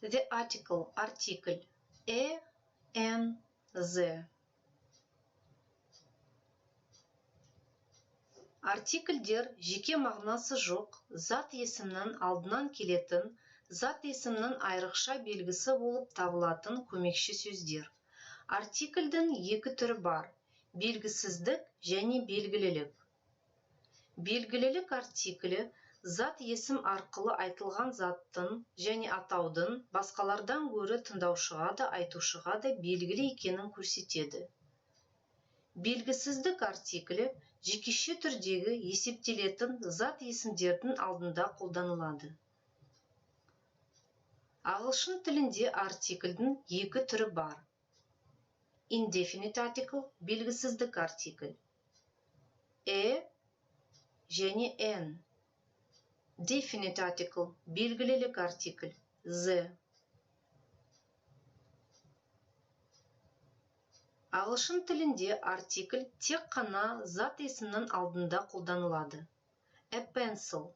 The article, артикль a, an, the. Артикльдер жеке мағынасы жоқ, зат есімнің алдынан келетін, зат есімнің айрықша белгісі болып табылатын көмекші сөздер. Артикльдің екі түрі бар: белгісіздік және белгілілік. Белгілілік артиклі зат есім арқылы айтылған заттың және атаудың басқалардан гөрі тыңдаушыға да, айтушыға да белгілі екенін көрсетеді. Белгісіздік артиклі жекеше түрдегі есептелетін зат есімдердің алдында қолданылады. Ағылшын тілінде артикльдің екі түрі бар. Indefinite article, белгісіздік артикль, a және an. Definite article, белгілілік артикль, the. Ағылшын тілінде артикль тек қана зат есімнің алдында қолданылады. A pencil.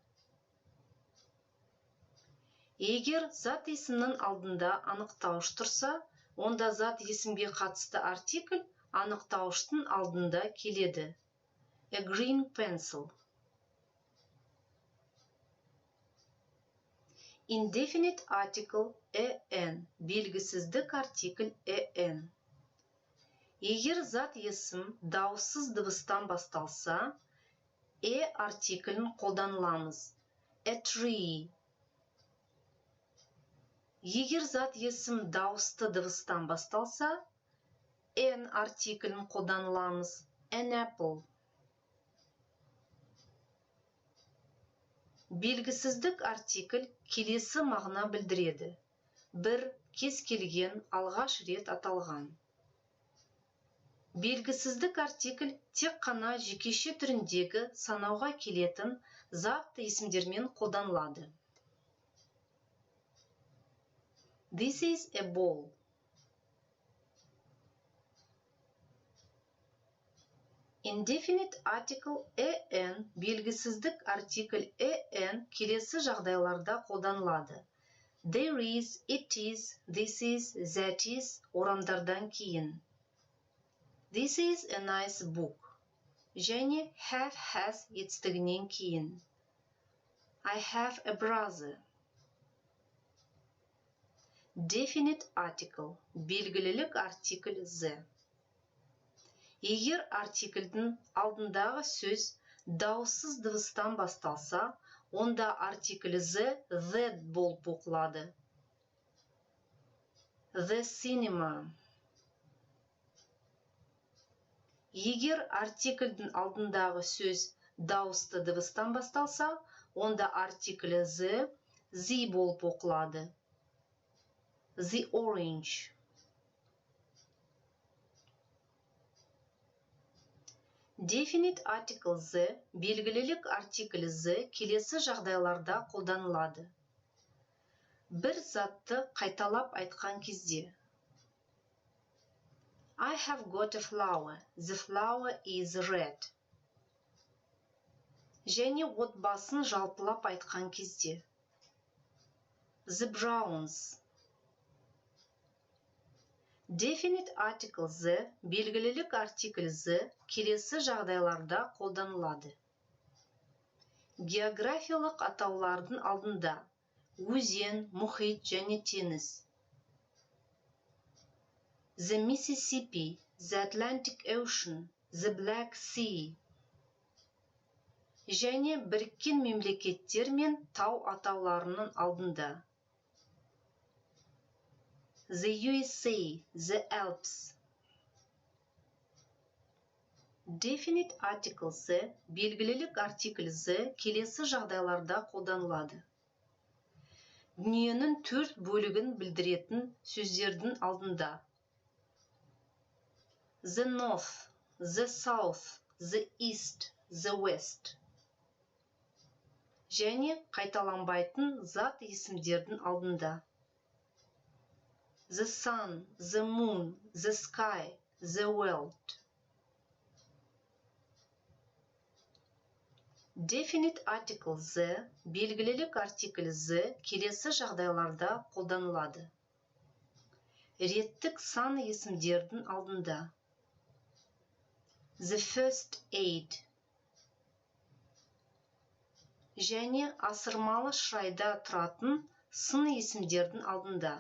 Егер зат есімнің алдында анықтауыш тұрса, онда зат есімге қатысты артикль анықтауыштың алдында келеді. A green pencil. Indefinite article an, белгісіздік артикль an. Егер зат есім дауыссыз дыбыстан басталса, a артиклін қолданыламыз. A tree. Егер зат есім дауысты дыбыстан басталса, an артиклін қолданыламыз. An apple. Белгісіздік артикль келесі мағына білдіреді: бір, кез келген, алғаш рет аталған. Белгісіздік артикль тек қана жекеше түріндегі санауға келетін зат есімдермен қолданылады. This is a ball. Indefinite article an, белгісіздік артикль an келесі жағдайларда қолданылады. There is, it is, this is, that is орамдардан кейін. This is a nice book. Және have, has етістігінен кейін. I have a brother. Definite article, белгілілік артикль the. Егер артикльдің алдындағы сөз дауыссыз дыбыстан басталса, онда артикль the that болып оқылады. The cinema. Егер артикльдің алдындағы сөз дауысты дыбыстан басталса, онда артиклі the the болып оқылады. The orange. Definite article the, белгілілік артикль the келесі жағдайларда қолданылады. Бір затты қайталап айтқан кезде. I have got a flower. The flower is red. Және отбасын жалпылап айтқан кезде. The Browns. Definite article the, белгілілік артикль the келесі жағдайларда қолданылады. Географиялық атаулардың алдында: өзен, мұхит және теңіз. The Mississippi, the Atlantic Ocean, the Black Sea. Және біріккен мемлекеттер мен тау атауларының алдында. The USA, the Alps. Definite article the, белгілілік артикль the келесі жағдайларда қолданылады. Дүниенің төрт бөлігін білдіретін сөздердің алдында. The North, the South, the East, the West. Және қайталанбайтын зат есімдердің алдында. The sun, the moon, the sky, the world. Definite article the, белгілілік артикль the келесі жағдайларда қолданылады. Реттік сан есімдердің алдында. The first aid. Және асырмалы шырайда тұратын сын есімдердің алдында.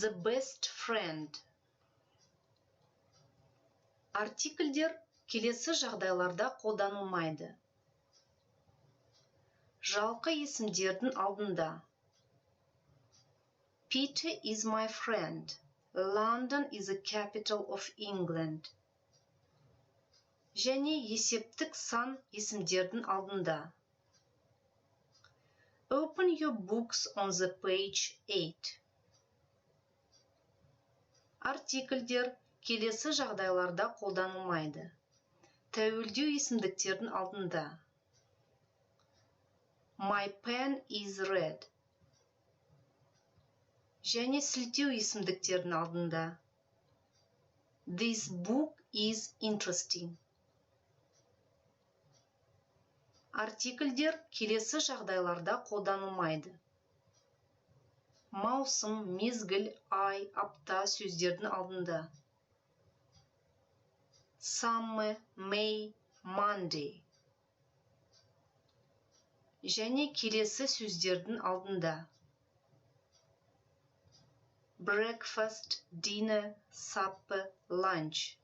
The best friend. Артикльдер келесі жағдайларда қолданылмайды. Жалқы есімдердің алдында. Peter is my friend. London is the capital of England. Және есептік сан есімдердің алдында. Open your books on the page 8. Артикльдер келесі жағдайларда қолданылмайды. Тәуелдеу есімдіктердің алдында. My pen is red. Және сілтеу есімдіктердің алдында. This book is interesting. Артикльдер келесі жағдайларда қолданылмайды. Маусым, мезгіл, ай, апта сөздердің алдында. Summer, May, Monday. Және келесі сөздердің алдында. Breakfast, dinner, supper, lunch.